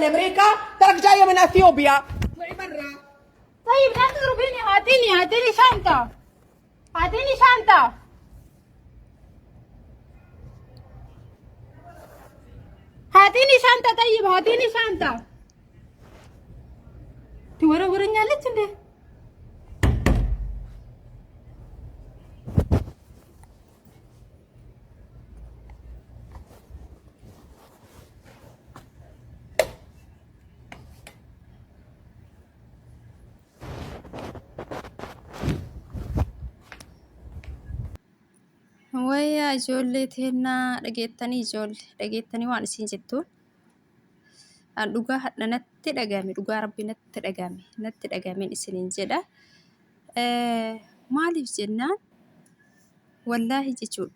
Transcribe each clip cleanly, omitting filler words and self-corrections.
من امريكا ترك جايه من اثيوبيا. اطلعي برا. طيب لا تضربيني، اعطيني اعطيني شنطة، اعطيني شنطة. اعطيني شنطة. طيب اعطيني شنطة። ትወረውረኛለች እንዴ? Wayyaa ijoollee teennaa dhageettanii, ijoollee dhageettanii waan isin jettuun an dhugaa hadha natti dhagame, dhugaa rabbi natti dhagame, natti dhagameen isiniin jedha. Maaliif jennaan, wallaahi jechuudha,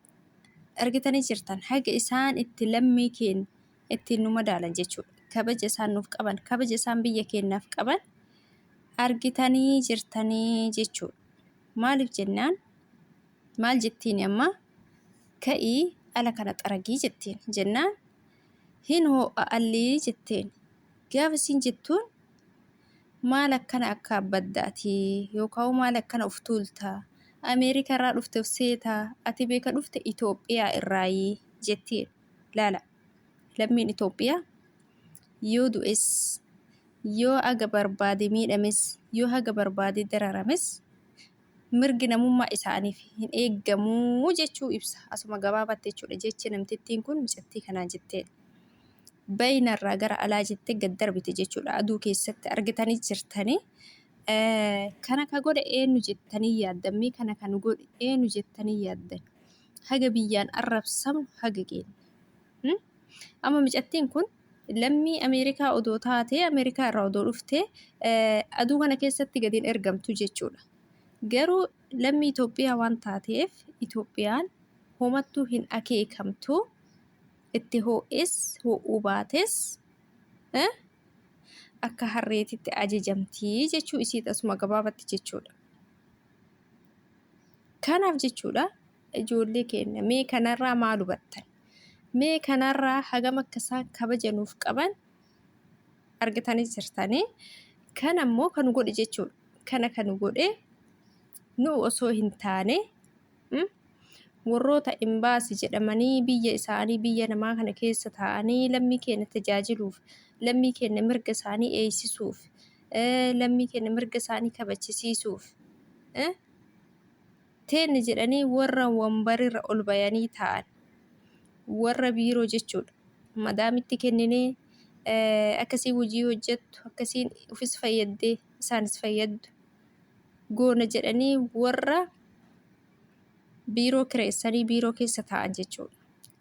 argitanii jirtan haga isaan itti lammii keenya ittiin nu madaalan jechuudha. Kabaja isaan nuuf qaban, kabaja isaan biyya keenyaaf qaban argitanii jirtanii jechuudha. Maaliif jennaan, maal jettiin amma? Ka'ii ala kana xaragii jetteen jennaan, hin hoo'a allii jetteen. Gaafa isiin jettuun, maal akkana akka abbaddaati yookaan maal akkana of tuulta, Ameerikaa irraa dhufte of seetaa, ati beeka dhufte Itoophiyaa irraayii jetteen. Laala, lammiin Itoophiyaa yoo du'es, yoo aga barbaade miidhames, yoo haga barbaade dararames, mirgi namummaa isaaniif hin eeggamuu jechuu ibsa asuma gabaabatti jechuudha. Jechi namtittiin kun micattii kanaan jetteedha. Bayinarraa gara alaa jettee gad darbite jechuudha. Aduu keessatti argitanii jirtanii. Kana ka godhe eenyu jettanii yaaddan? Mee kana kan godhe eenyu jettanii yaaddan? Haga biyyaan arrabsamnu haga geenne. Amma micattiin kun lammii Ameerikaa odoo taatee, Ameerikaa irraa odoo dhuftee, aduu kana keessatti gadi hin ergamtu jechuudha. Garuu lammii Itoophiyaa waan taateef Itoophiyaan homattuu hin akeekamtu. Itti hoo'es hoo'uu baates akka harreetitti ajajamti jechuu isiit asuma gabaabatti jechuudha. Kanaaf jechuudha, ijoollee keenya, mee kanarraa maal hubattan? Mee kanarraa hagam akka isaan kabaja nuuf qaban argitanii jirtanii. Kana immoo kan godhe jechuudha. Kana kan godhe nu osoo hin taane warroota imbaasi jedhamanii biyya isaanii biyya namaa kana keessa taa'anii lammii keenya tajaajiluuf, lammii keenya mirga isaanii eegsisuuf, lammii keenya mirga isaanii kabachisiisuuf teenne jedhanii warra wambarirra ol bayanii taa'an, warra biiroo jechuudha. Madaamitti kenninee akkasii hojii hojjettu, akkasiin ofis fayyaddee isaanis fayyaddu goona jedhanii warra biiroo kireessanii biiroo keessa taa'an jechuudha.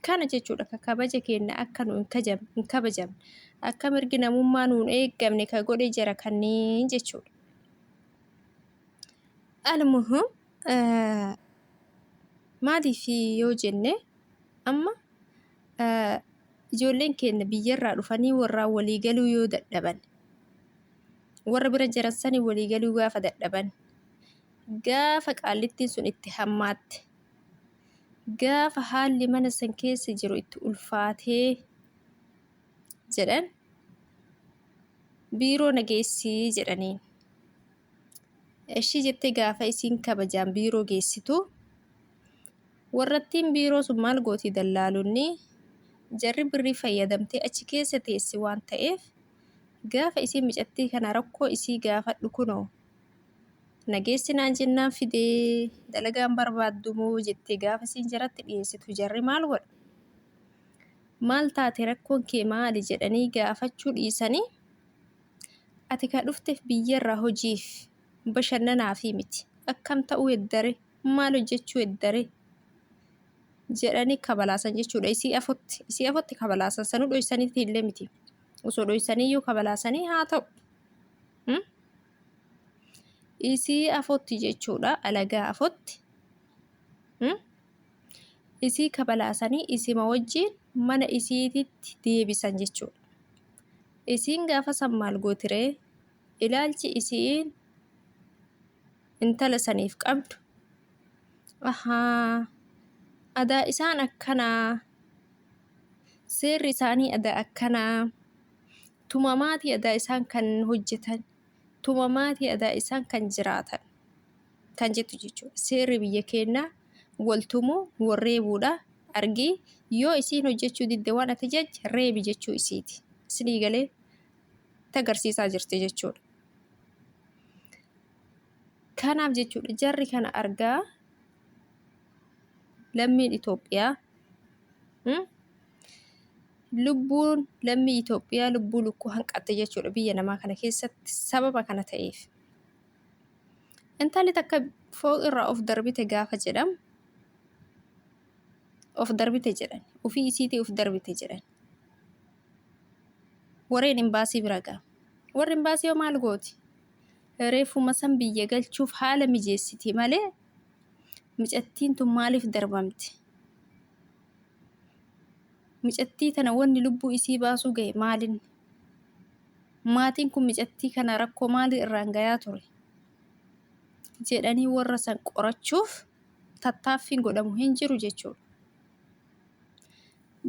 Kana jechuudha ka kabaja keenya akka nu hin kabajamne, akka mirgi namummaa nuun eeggamne ka godhe jara kanneen jechuudha. Almuhim, maaliif yoo jenne, amma ijoolleen keenya biyyarraa dhufanii warraan walii galuu yoo dadhaban, warra bira jiran sanii walii galuu gaafa dadhaban, gaafa qaallittiin sun itti hammaatte, gaafa haalli mana san keessa jiru itti ulfaatee jedhan, biiroo na geessii jedhaniin. Ishii jettee gaafa isiin kabajaan biiroo geessitu, warrattiin biiroo sun maal gooti? Dallaalonni jarri birrii fayyadamtee achi keessa teessi waan ta'eef, gaafa isiin micattii kana rakkoo isii gaafadhu, kunoo nageessi naan jennaan fidee, dalagaan barbaaddumoo jettee gaafa isiin jaratti dhiyeessitu, jarri maal godha? Maal taate, rakkoon kee maali jedhanii gaafachuu dhiisanii, ati ka dhufteef biyyarraa hojiif bashannanaafi miti, akkam ta'uu heddare, maal hojjechuu heddare jedhanii kabalaasan jechuudha. Isii afotti kabalaasan. Sanuu dhoysaniiti illee miti. Osoo dhoysaniiyyuu kabalaasanii haa ta'u. Isii afotti jechuudha, alagaa afotti. Isii kabalaasanii isima wajjiin mana isiititti deebisan jechuudha. Isiin gaafa san maal gootiree? Ilaalchi isiin intala saniif qabdu, ahaa, adaa isaan akkanaa, seerri isaanii adaa akkanaa. Tumamaatii adaa isaan kan hojjetan, tumamaatii adaa isaan kan jiraatan kan jettu jechuudha. Seerri biyya keenyaa wal tumuu, wal reebuudha. Argii yoo isiin hojjechuu didde waan ati jajje reebi jechuu isiiti. Isinii galee tagarsiisaa jirti jechuudha. Kanaaf jechuudha jarri kana argaa lammiin Itoophiyaa lubbuun lammii Itoophiyaa lubbuu lukkuu hanqatte jechuudha biyya namaa kana keessatti sababa kana ta'eef. Intalli takka fooq irraa of darbite gaafa jedhamu of darbite jedhan ofii isiitii of darbite jedhan. Warreen imbaasii bira ga'a. Warri imbaasii hoo maal gooti? Reeffuma san biyya galchuuf haala mijeessiti malee micattiin tun maaliif darbamte? Micattii tana wanni lubbuu isii baasuu gahe maalinni? Maatiin kun micattii kana rakkoo maalii irraan gayaa ture? Jedhanii warra san qorachuuf tattaaffiin godhamu hin jiru jechuudha.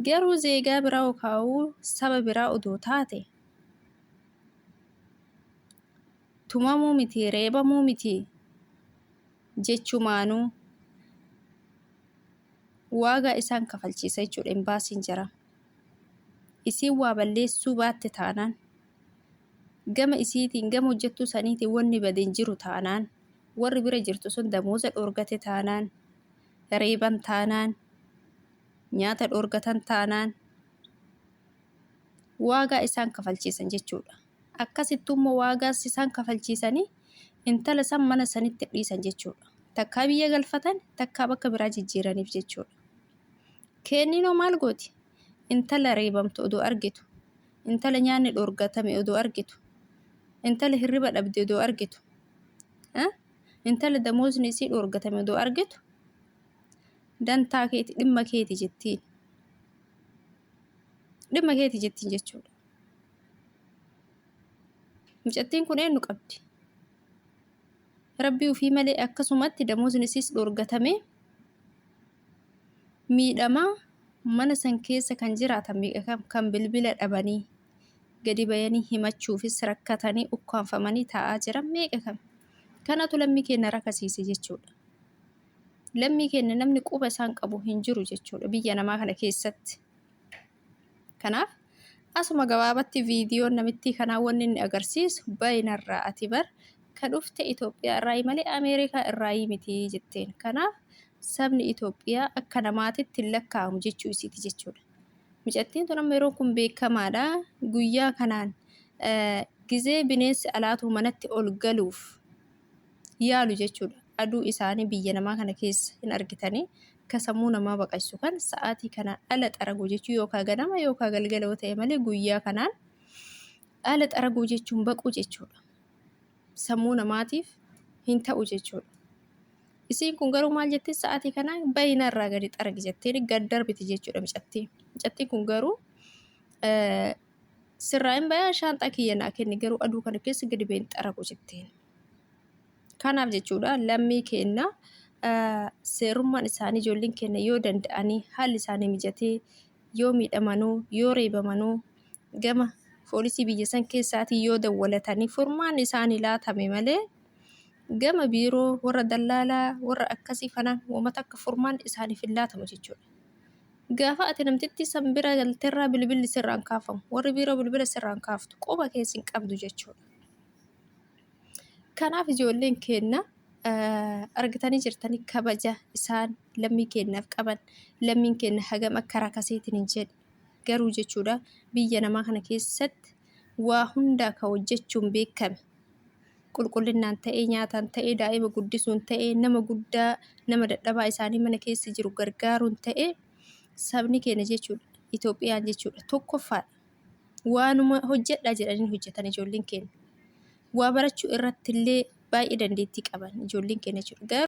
Garuu zeegaa biraa yookaa'uu saba biraa odoo taate tumamuu miti reebamuu miti jechumaanuu waagaa isaan kafalchiisa jechuudha imbaasiin jara. Isiin waa balleessuu baatte taanaan gama isiitiin gama hojjettuu saniitiin wanni bade hin jiru taanaan warri bira jirtu sun damooza dhoorgate taanaan reeban taanaan nyaata dhoorgatan taanaan waagaa isaan kafalchiisan jechuudha. Akkasittuu immoo waagaas isaan kafalchiisanii intala san mana sanitti dhiisan jechuudha. Takkaa biyya galfatan takkaa bakka biraa jijjiiraniif jechuudha. Keenninoo maal gooti? Intala reebamtu odoo argitu, intala nyaanni dhoorgatame odoo argitu, intala hirriba dhabde odoo argitu, intala damoosni isii dhoorgatame odoo argitu dantaa keeti dhimma keeti jettiin. Dhimma keeti jettiin jechuudha. Mucattiin kun eenyu qabdi? Rabbii ofii malee akkasumatti damoosni isiis dhoorgatame miidhamaa mana san keessa kan jiraatan meeqa kam kan bilbila dhabanii gadi bayanii himachuufis rakkatanii ukkaanfamanii taa'aa jiran meeqa kam. Kanatu lammii keenya rakasiise jechuudha. Lammii keenya namni quba isaan qabu hin jiru jechuudha biyya namaa kana keessatti. Kanaaf asuma gabaabatti viidiyoon namittii kanaa wanni inni agarsiisu bayinarraa ati bar ka dhufte Itoophiyaa irraayi malee Ameerikaa irraayii miti jetteen. Kanaaf sabni Itoophiyaa akka namaatitti hin lakkaa'amu jechuu isiiti jechuudha. Micattiin tun amma yeroon kun beekamaadha. Guyyaa kanaan gizee bineensi alaatuu manatti ol galuuf yaalu jechuudha. Aduu isaanii biyya namaa kana keessa hin argitanii ka sammuu namaa baqaysu kan sa'aatii kanaan ala xaraguu jechuun yookaan ganama yookaan galgala yoo ta'e malee guyyaa kanaan ala xaraguu jechuun baquu jechuudha. Sammuu namaatiif hin ta'u jechuudha. Isiin kun garuu maal jettee sa'aatii kanaan bayina irraa gadi xaragi jettee gad darbiti jechuudha micattiin. Micattiin kun garuu sirraa hin bayaa shaanxaa kiyya naa kenni garuu aduu kana keessa gadi bahin xaragu jetteen. Kanaaf jechuudha lammii keenna seerummaan isaanii ijoolleen keenya yoo danda'anii haalli isaanii mijatee yoo miidhamanuu yoo reebamanuu gama poolisii biyya san keessaatii yoo dawwalatanii furmaanni isaanii laatame malee gama biiroo warra dallaalaa warra akkasii kanaan wama takka furmaanni isaaniif hin laatamu jechuudha. Gaafa ati namtittii san bira galterraa bilbilli sirraan kaafamu warri biiroo bilbila sirraan kaaftu quba keessa hin qabdu jechuudha. Kanaaf ijoolleen keenna argitanii jirtanii kabaja isaan lammii keenyaaf qaban lammiin keenya hagam akka rakaseetiin hin jedhe garuu jechuudha biyya namaa kana keessatti waa hundaa ka hojjechuun beekame qulqullinnaan ta'ee nyaataan ta'ee daa'ima guddisuun ta'ee nama guddaa nama dadhabaa isaanii mana keessa jiru gargaaruun ta'ee sabni keenya jechuudha Itoophiyaan jechuudha tokkoffaadha. Waanuma hojjedhaa jedhanii hojjetan ijoolleen keenya. Waa barachuu irratti illee baay'ee dandeettii qaban ijoolleen keenya jechuudha. Garuu.